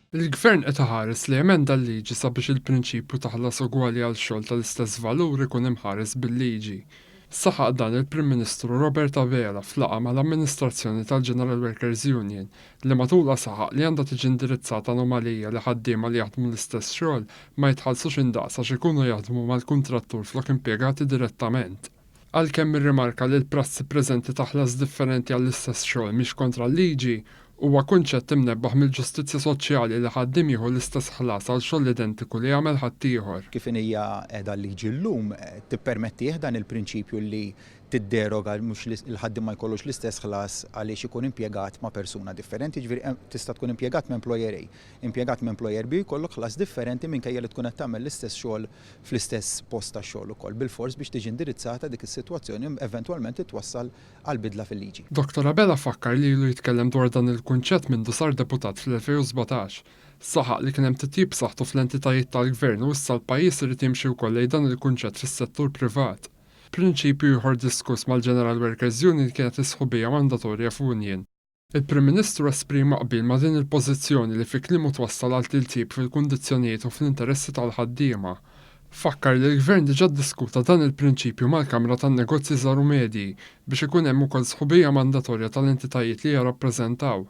Il-Gvern qed iħares li jemenda l-liġi sabiex il-prinċipju ta' ħlas ugwali għal xogħol tal-istess valur ikun imħares bil-liġi. Saħaq dan il-Prim Ministru Robert Abela f'laqgħa mal-amministrazzjoni tal-General Workers Union li matulha saħaq li għandha tiġi indirizzata anomalija li ħaddiema li jaħdmu l-istess xogħol ma jitħallsux indaqs għax ikunu jaħdmu mal-kuntrattur flok impjegati direttament. Għalkemm irrimarka li l-prassi preżenti ta' ħlas differenti għall-istess xogħol mhix kontra l-liġi, huwa kunċett imnebbaħ mill-ġustizzja soċjali li ħaddiem jieħu l-istess ħlas għal xogħol identiku li jagħmel ħaddieħor. Kif inhija qiegħda l-liġi llum, tippermettih dan il-prinċipju li tidderoga mhux li l-ħaddiem ma jkollux l-istess ħlas għaliex ikun impjegat ma' persuna differenti, jiġifieri tista' tkun impjegat minn employer A, impjegat minn employer B u jkollok ħlas differenti minkejja li tkun qed tagħmel l-istess xogħol fl-istess post tax-xogħol ukoll, bilfors biex tiġi indirizzata dik is-sitwazzjoni u eventwalment twassal għal bidla fil-liġi. Dottor Abela fakkar li ilu jitkellem dwar dan il-kunċett mindu sar deputat fl-2017. Saħaq li kien hemm titjib b'saħħtu fl-entitajiet tal-Gvern u issa l-pajjiż irid jimxi wkoll lejn dan il-kunċett fis-settur privat. Prinċipju ieħor diskuss mal-General Workers Union kienet is-sħubija mandatorja f'union. Il-Prim Ministru esprima qbil ma' din il-pożizzjoni li fi kliemu twassal għal tiltjib fil-kundizzjonijiet u fl-interessi tal-ħaddiema. Fakkar li l-Gvern diġà ddiskuta dan il-prinċipju mal-Kamra tan-Negozji Żgħar u Medji biex ikun hemm ukoll sħubija mandatorja tal-entitajiet li jirrappreżentaw.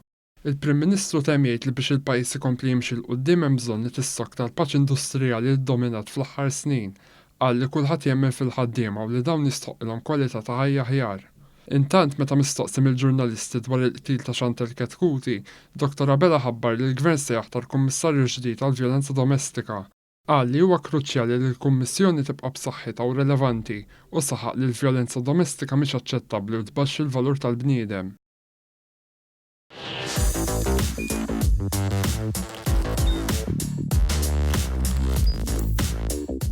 Il-Prim Ministru temm jgħid li biex il-pajjiż ikompli jimxi 'l quddiem hemm bżonn li tissokta l-paċi industrijali li ddominat fl-aħħar snin. Qal li kulħadd jemmen fil-ħaddiema u li dawn jistħoqqilhom kwalità ta' ħajja aħjar. Intant, meta mistoqsi mill-ġurnalisti dwar il-qtil ta' Chantelle Chetcuti, Dottor Abela ħabbar li l-Gvern se jaħtar Kummissarju ġdid għall-Vjolenza Domestika. Qal li huwa kruċjali li l-Kummissjoni tibqa' b'saħħitha u relevanti u saħaq li l-vjolenza domestika mhix aċċettabbli u tbaxxi l-valur tal-bniedem.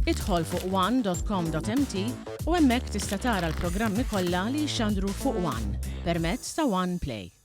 Idħol fuq one.com.mt u hemmhekk tista' tara l-programmi kollha li jixxandru fuq One permezz ta' One Play.